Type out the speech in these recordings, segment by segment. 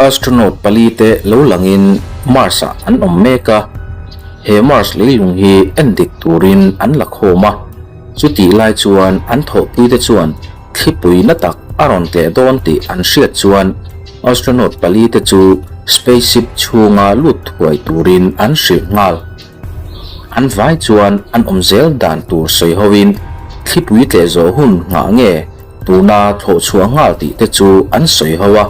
Astronaut palite lo langin Mars-ah an awm mek a, he Mars leilung hi endik turin an la khawm a, chutih lai chuan an thawhpuite chuan thlipui na tak a rawn tleh dawn tih an hriat chuan astronaut palite chu spaceship chhunga lut thuai turin an hrilh nghal. An vai chuan an awm zel dan tur sawi hoin thlipui tleh zawh hun nghah nge tuna thlawh chhuah nghal tih te chu an sawi ho a.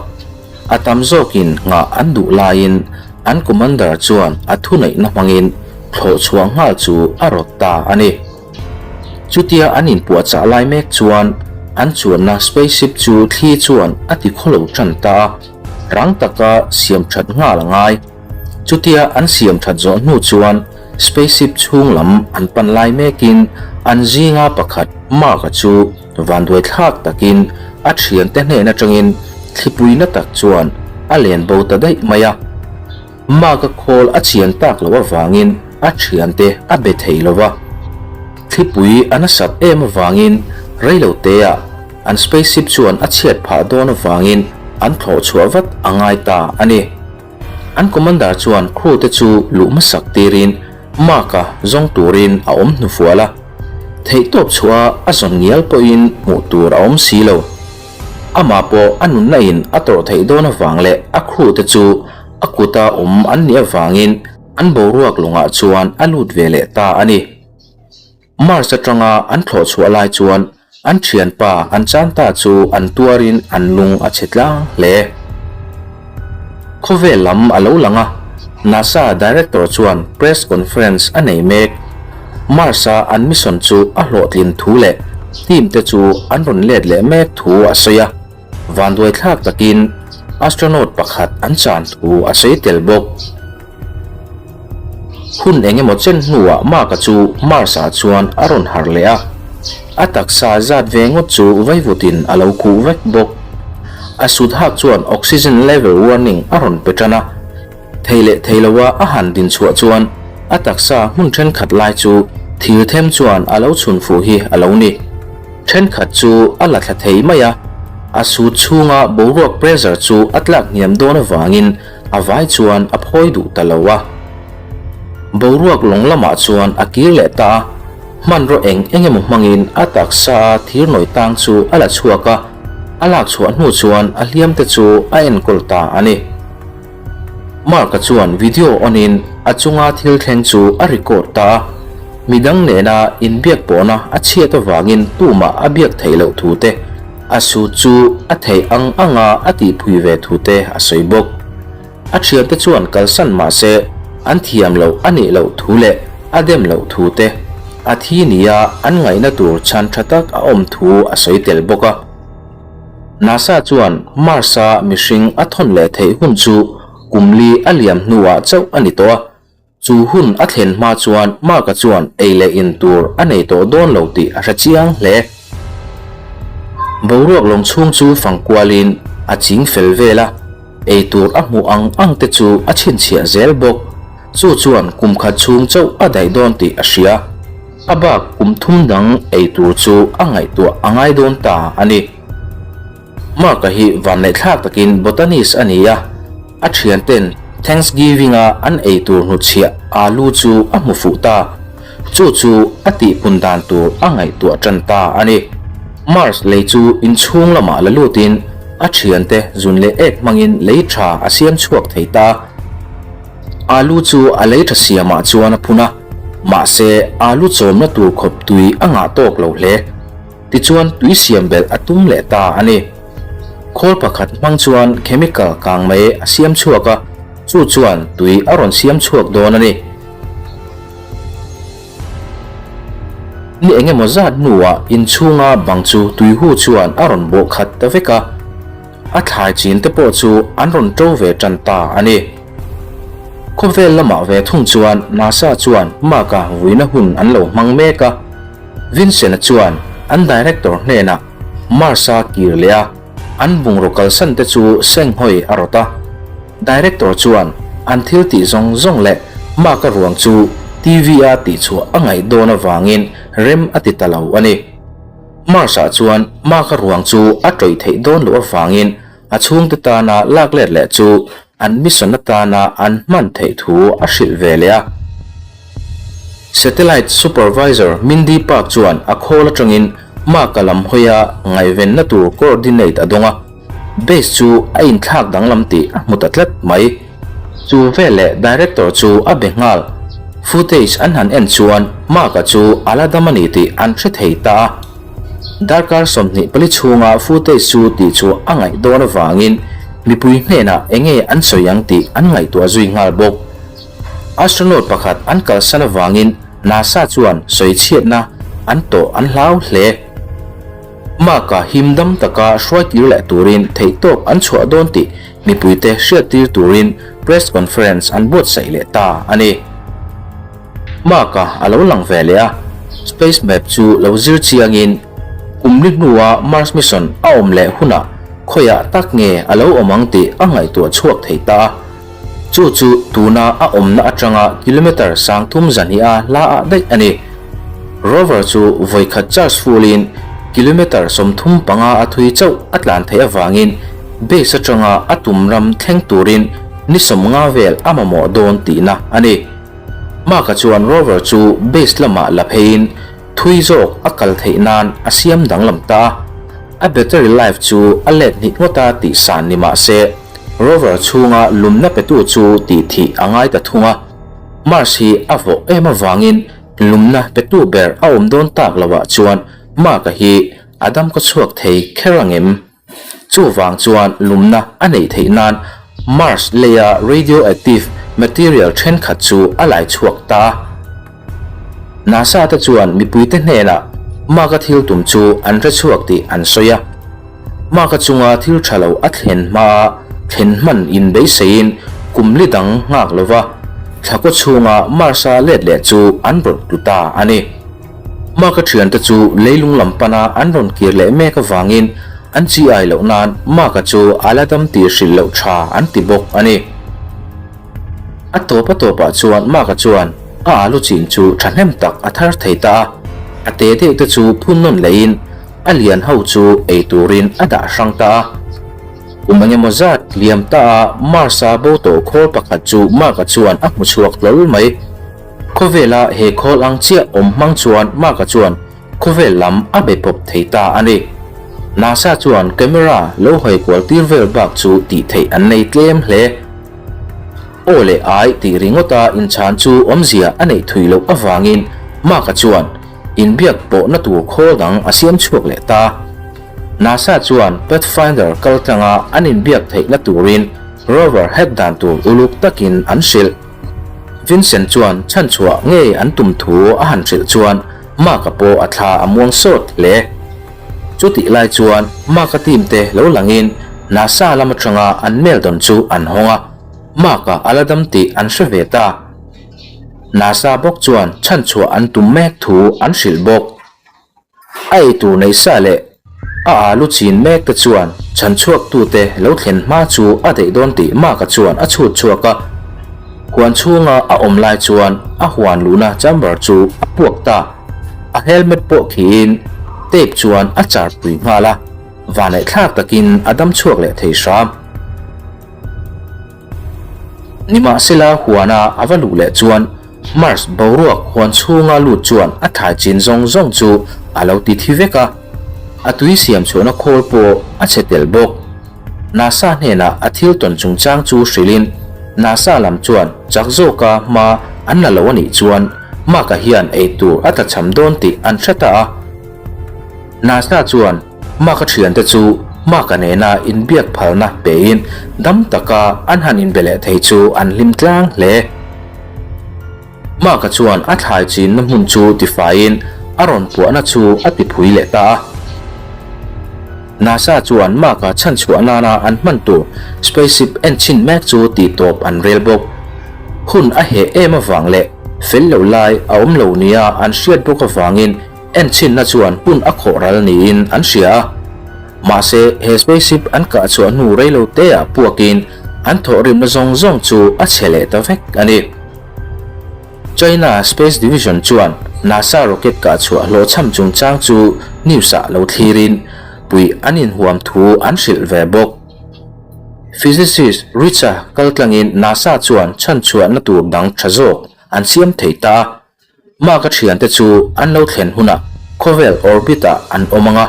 A tam zawkin nghah an duh laiin an commander chuan a thuneihna hmangin thlawh chhuah nghal chu a rawt ta a ni. Chutia an inpuahchah lai mek chuan an chuanna spaceship chu thli chuan a ti khawlo tan ta a, rang taka siam that nghal a ngai. Chutia an siam that zawh hnu chuan spaceship chhung lam an pan lai mekin an zinga pakhat Mark-a chu vanduai thlak takin a thiante hnen atangin thlipui na tak chuan a len bo ta daih mai a. Mark-a khawl a chian tak loh avangin a thiante a be thei lo va. Thlipui a nasat em avangin reiloteah an spaceship chuan a chhiat phah dawn avangin an thlawh chhuah vat a ngai ta a ni. An commander chuan crew te chu luh hmasak tirin Mark-a zawng turin a awm hnufual a, theihtawp chhuah a zawn ngial pawhin hmuh tur a awm si lo. Amah pawh a nunna in a tawrh theih dawn avang leh a crew te chu a kuta awm an nih avangin an boruak lawngah chuan a lut ve leh ta a ni. Mars atanga an thlawh chhuah lai chuan an thianpa an chan ta chu an tuarin an lung a chhe tlang hle. Khawvel lam a lo lang a, NASA director chuan press conference a nei mek. Mars-a an mission chu a hlawhtlin thu leh team te chu an rawn let leh mek thu a sawi a. Vanduai thlak takin astronaut pakhat an chan thu a sawi tel bawk. Hun eng emaw chen hnuah Mark-a chu Mars-ah chuan a rawn harh leh a, a taksa zat ve ngawt chu vaivutin a lo khuh vek bawk. A sut hak chuan oxygen level warning a rawn pe tan a, thei leh thei loa a han din chhuah chuan a taksa hmun thenkhat lai chu thir them chuan a lo chhun fuh hi a lo ni. Thenkhat chu a la thla thei mai a, a sut chhunga boruak pressure chu a tlak hniam dawn avangin a vai chuan a phawi duh ta lo a. Boruak lawng lamah chuan a kir leh ta a, hmanraw eng eng emaw hmangin a taksa a thir nawi tang chu a la chhuak a, a lak chhuah hnu chuan a hliam te chu a enkawl ta a ni. Mark-a chuan video on in a chunga thil thleng chu a record ta a, midang nena inbiak pawhna a chhiat avangin tumah a biak theih loh thu te, a suit chu a theih ang anga a tihphui ve thu te a sawi bawk. A thiante chuan kalsan mah se an thiam loh a nih loh thu leh a dem loh thu te, a thi nia an ngaihna tur chhan tha tak a awm thu a sawi tel bawk a. NASA chuan Mars-a mihring a thawn leh theih hun chu kum li a liam hnuah chauh a ni tawh a, chu hun a thlen hma chuan Mark-a chuan ei leh in tur a nei tawh dawn lo tih a hre chiang hle. Boruak lawng chhung chu fang kualin a ching fel vel a, ei tur a hmuh ang ang te chu a chhinchhiah zel bawk. Chu chuan kum khat chhung chauh a daih dawn tih a hria. A bak kum thum dang ei tur chu a ngaihtuah a ngai dawn ta a ni. Mark-a hi vanneihthlak takin botanist a ni a, a thianten Thanksgiving-a an ei tur hnutchhiah alu chu a hmu fuh ta. Chu chu a tihpun dan tur a ngaihtuah tan ta a ni. Mars lei chu inchhung lamah la lutin a thiante zun leh ek hmangin lei tha a siam chhuak thei ta. Alu chu a lei tha siamah chuan a phun a, mahse alu chawmna tur khawp tui a ngah tawk lo hle. Tichuan tui siam belh a tum leh ta a ni. Khawl pakhat hmang chuan chemical kang mai a siam chhuak a, chu chuan tui a rawn siam chhuak dawn a ni. Ni engemaw zat hnuah inchhunga bang chu tuihu chuan a rawn bawh khat ta vek a. A thlai chin te pawh chu an rawn ṭo ve ṭan ta a ni. Khawvel lamah ve thung chuan NASA chuan Mark-a vuina hun an lo hmang mek a. Vincent-a chuan an director hnenah Mars-a kir leh a, an bungraw kalsan te chu senghawi a rawt a. Director chuan an thil tih zawng zawng leh Mark-a ruang chu TV-a tihchhuah a ngaih dawn avangin rem a ti ta lo a ni. Mars-ah chuan Mark-a ruang chu a tawih theih dawn loh avangin A chhungte tana lak let leh chu an mission atana an hman theih thu a hrilh ve leh a. Satellite Supervisor Mindy Park chuan a khawl atangin Mark-a lam hawia ngaihvenna tur coordinate a dawng a, base chu a inthlak danglam tih a hmu ta tlat mai. Chu veleh Director chu a be nghal. Footage an han en chuan Mark-a chu a la dam a ni tih an hre thei ta a. Darkar 24 chhunga footage chu tih chu a ngaih dawn avangin mipui hnenah enge an sawi ang tih an ngaihtuah zui nghal bawk. Astronaut pakhat an kalsan avangin NASA chuan sawi chhiatna an tawh an hlau hle. Mark-a him dam taka hruaitir leh turin theihtawp an chhuah dawn tih mipuite hriattir turin press conference an buatsaih leh ta a ni. Mark-a a lo lang ve leh a, space map chu lo zir chiangin kum li hnua Mars mission a awm leh hunah khawiah tak nge a lo awm ang tih a ngaihtuah chhuak thei ta a. Chu chu tuna a awmna atanga kilometre 3000 zahnih-a hla ah daih a ni. Rover chu vawikhat charge full-in kilometre 35 a thui chauh a tlan theih avangin base atanga a tum ram thleng turin ni 50 vel a mamawh dawn tihna a ni. Mark-a chuan rover chu base lamah la pheiin thui zawk a kal theih nan a siam danglam ta a. A battery life chu a let hnih ngawta tih san ni mah se, rover chhunga lumna petu chu tih thih a ngai ta thung a. Mars hi a vawh em avangin lumna petu ber a awm dawn tak loah chuan Mark-a hi a dam kaw chhuak thei kher ang em? Chuvang chuan lumna a neih theih nan Mars leia radioactive material thenkhat chu a lai chhuak ta a. NASA te chuan mipuite hnenah Mark-a thil tum chu an hre chhuak tih an sawi a. Mark-a chunga thil tha lo a thlen hmaa thlen hman inbeiseiin kum li dang nghak lova thlakaw chhunga Mars-a let leh chu an rawn tlu ta a ni. Mark-a thiante chu leilung lam pana an rawn kir leh mek avangin an chi ai loh nan Mark-a chu a la dam tih hrilh loh tha an ti bawk a ni. A tawp a tawpah chuan Mark-a chuan a alu chin chu thahnem tak a thar thei ta a, a te deuh te chu phun nawn lehin a lian ho chu ei turin a dah hrang ta a. Kum engemaw zat liam ta a Mars-a bo tawh khawl pakhat chu Mark-a chuan a hmu chhuak hlawl mai. Khawvela he khawl ang chiah awm hmang chuan Mark-a chuan khawvel lam a be pawp thei ta a ni. NASA chuan camera lo hawi kual tir vel bak chu tih theih an nei tlem hle. Aw leh ai tih ringawta inchhan chu awmzia a neih thui loh avangin Mark-a chuan inbiak pawhna tur khawl dang a siam chhuak leh ta. NASA chuan Pathfinder kaltlanga an inbiak theihna turin rover hack dan tur uluk takin an hrilh. Vincent chuan chhanchhuah ngei an tum thu a han hrilh chuan Mark-a pawh a thla a muang sawt hle. Chutih lai chuan Mark-a team te lo langin NASA lam atanga an mail dawn chu an hawng a, Mark-a a la dam tih an hre ve ta. NASA bawk chuan chhanchhuah an tum mek thu an hrilh bawk. A eitur nei sa leh a alu chin mek te chuan chhanchhuaktute lo thlen hma chu a daih dawn tih Mark-a chuan a chhut chhuak a. Huan chhunga a awm lai chuan a huan luhna chamber chu a puak ta. A helmet pawh khiin tape chuan a char pui nghal a, vanaihthlak takin a dam chhuak leh thei hram. Nimahsela huana a va luh leh chuan Mars boruak huan chhunga lut chuan a thlai chin zawng zawng chu a lo ti thi vek a, a tui siam chhuahna khawl pawh a chhe tel bawk. NASA hnenah a thil tawn chungchang chu hrilhin NASA lam chuan chak zawka hma an la lo a nih chuan Mark-a hian eitur a tlachham dawn tih an hre ta a. NASA chuan Mark-a thiante chu Mark-a nena inbiak phalna pein dam taka an han inbe leh thei chu an hlim tlang hle. Mark-a chuan a thlai chinna hmun chu tifaiin a rawn puahna chu a tiphui leh ta a. NASA chuan Mark-a chhanchhuah nana an hman tur spaceship enchhin mek chu tihtawp an rel bawk. Hun a heh em avang leh fel loh lai a awm lo nia an hriat bawk avangin Enchhinna chuan hun a khawh ral niin an hria a. Mahse, he spaceship an kah chhuah hnu reilo teah puakin an thawhrimna zawng zawng chu a chhe leh ta vek a ni. China Space Division chuan NASA rocket kah chhuah hlawhchham chungchang chu news-ah lo thlirin puih an inhuam thu an hrilh ve bawk. Physicist Rich-a kaltlangin NASA chuan chhanchhuahna tur dang tha zawk an siam thei ta a. Mark-a thiante chu an lo thlen hunah khawvel orbit-ah an awm ang a,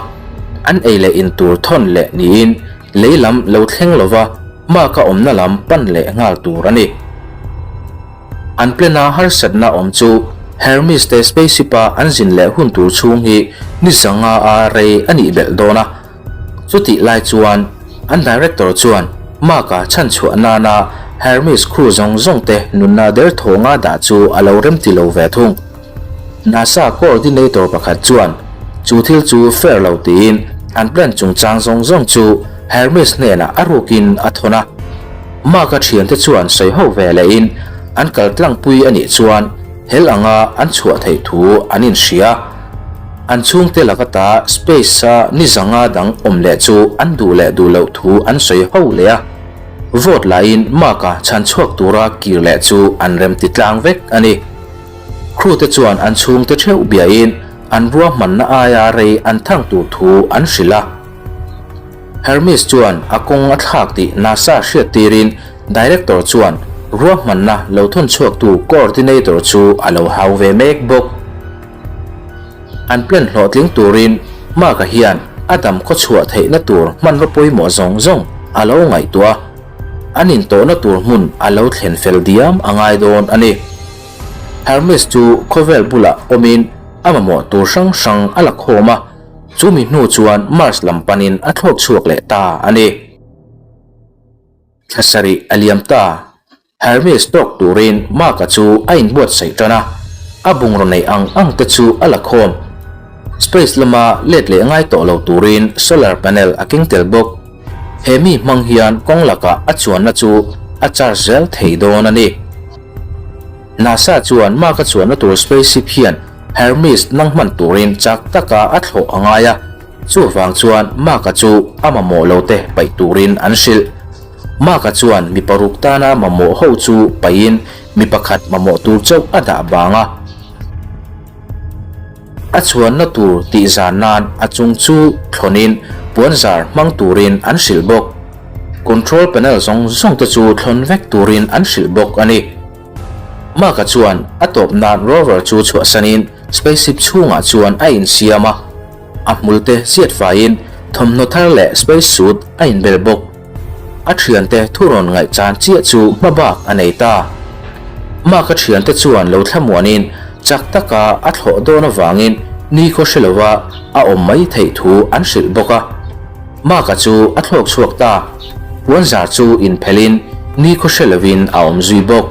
an ei leh in tur thawn leh niin lei lam lo thleng lova Mark-a awmna lam pan leh nghal tur a ni. An plan-a harsatna awm chu Hermes te spaceship-a an zin leh hun tur chhung hi ni zanga a rei a nih belh dawn a. Chutih lai chuan an director chuan Mark-a chhanchhuah nana Hermes crew zawng zawng te nunna derthawnga dah chu a lo remti lo ve thung. NASA coordinator pakhat chuan chu thil chu fair lo tiin an plan chungchang zawng zawng chu Hermes hnenah a rukin a thawn a. Mark-a thiante chuan sawi ho ve lehin an kal tlangpui a nih chuan hel anga an chhuah theih thu an inhria. An chhungte laka ta space-a ni zanga dang awm leh chu an duh leh duh loh thu an sawi ho leh a. Vote lahin Mark-a chhan chhuak tura kir leh chu an remti tlang vek a ni. Crew te chuan an chhungte theuh biain an ruahmanna aia rei an thang tur thu an hrilh a. Hermes chuan a kawng a thlak tih NASA hriat tirin Director chuan ruahmanna lo thawn chhuaktu Coordinator chu a lo hau ve mek bawk. An plan hlawhtling turin Mark-a hian a dam khawchhuah theihna tur hmanraw pawimawh zawng zawng a lo ngaihtuah a, an intawhna tur hmun a lo thlen fel diam a ngai dawn a ni. Hermes chu khawvel bulah awmin a mamawh tur hrang hrang a la khawm a, chumi hnu chuan Mars lam panin a thlawk chhuak leh ta a ni. Thla sarih a liam ta. Hermes tawk turin Mark-a chu a inbuatsaih tan a, a bungraw neih ang ang te chu a la khawm. Space lama let leh ngai tawh lo turin solar panel a keng tel bawk. He mi hmang hian kawng lakah a chuanna chu a charge zel thei dawn a ni. NASA chuan Mark-a chuanna tur spaceship hian Hermes nang hman turin chak taka a thlawh a ngai a, chuvang chuan Mark-a chu a mamawh lo te paih turin an hrilh. Mark-a chuan mi paruk tana mamawh ho chu paihin mi pakhat mamawh tur chauh a dah bang a. A chhuanna tur tih zan nan a chung chu thlawnin puanzar hmang turin an hrilh bawk. Control panel zawng zawng te chu thlawn vek turin an hrilh bawk a ni. Mark-a chuan a tawp nan rover chu chhuahsanin spaceship chhungah chuan a insiam a. A hmulte ziat faiin thawmhnaw thar leh space suit a inbel bawk. A thiante thu rawn ngaihchan chiah chu hma bak a nei ta. Mark-a thiante chuan lo thlamuanin chak taka a thlawh dawn avangin nikhaw hre lova a awm mai theih thu an hrilh bawk a. Mark-a chu a thlawk chhuak ta. Puanzar chu inphelhin nikhaw hre lovin a awm zui bawk.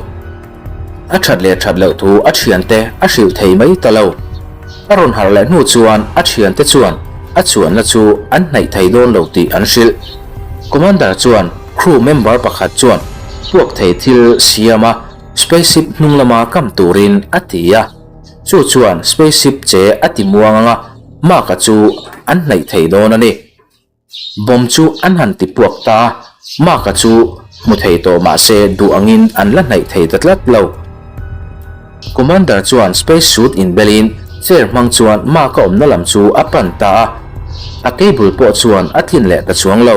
A that leh that loh thu a thiante a hrilh thei mai ta lo. A rawn harh leh hnu chuan a thiante chuan a chuanna chu an hnaih thei dawn lo tih an hrilh. Commander chuan crew member pakhat chuan puak thei thil siam a spaceship hnung lama kam turin a ti a. Chu chuan spaceship che a ti muang anga Mark-a chu an hnaih thei dawn a ni. Bomb chu an han ti puak ta a, Mark-a chu hmu thei tawh mah se duh angin an la hnaih thei ta tlat lo. Commander chuan space suit inbelin chair hmang chuan Mark-a awmna lam chu a pan ta a, a cable pawh chuan a tlin leh ta chuang lo.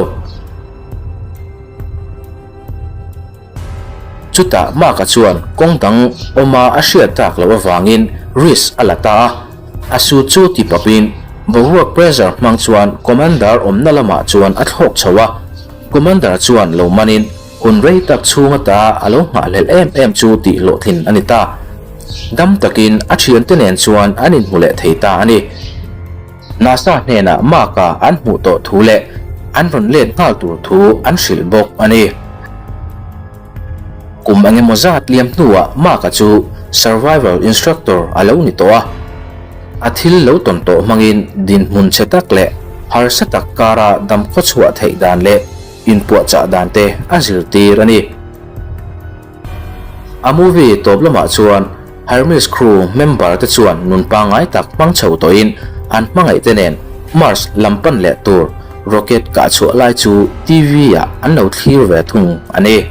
Chutah Mark-a chuan kawng dang awma a hriat tak loh avangin risk a la ta a, a suit chu ti papin boruak pressure hmang chuan Commander awmna lamah chuan a thlawk chho a. Commander chuan lo manin hun rei tak chhung ata a lo nghahhlelh em em chu tih hlawhtlin a ni ta. Dam takin a thiante nen chuan an inhmu leh thei ta a ni. NASA hnenah Mark-a an hmuh tawh thu leh an rawn let nghal tur thu an hrilh bawk a ni. Kum eng emaw zat liam hnuah Mark-a chu survival instructor a lo ni tawh a. A thil lo tawn tawh hmangin dinhmun chhe tak leh harsa tak kara dam khawchhuah theih dan leh inpuahchah dan te a zirtir a ni. A movie tawp lamah chuan Hermes crew member te chuan nun pangngai tak hmang chho tawhin an hmangaih te nen Mars lam pan leh tur rocket kah chhuah lai chu TV ah an lo thlir ve thung a ni.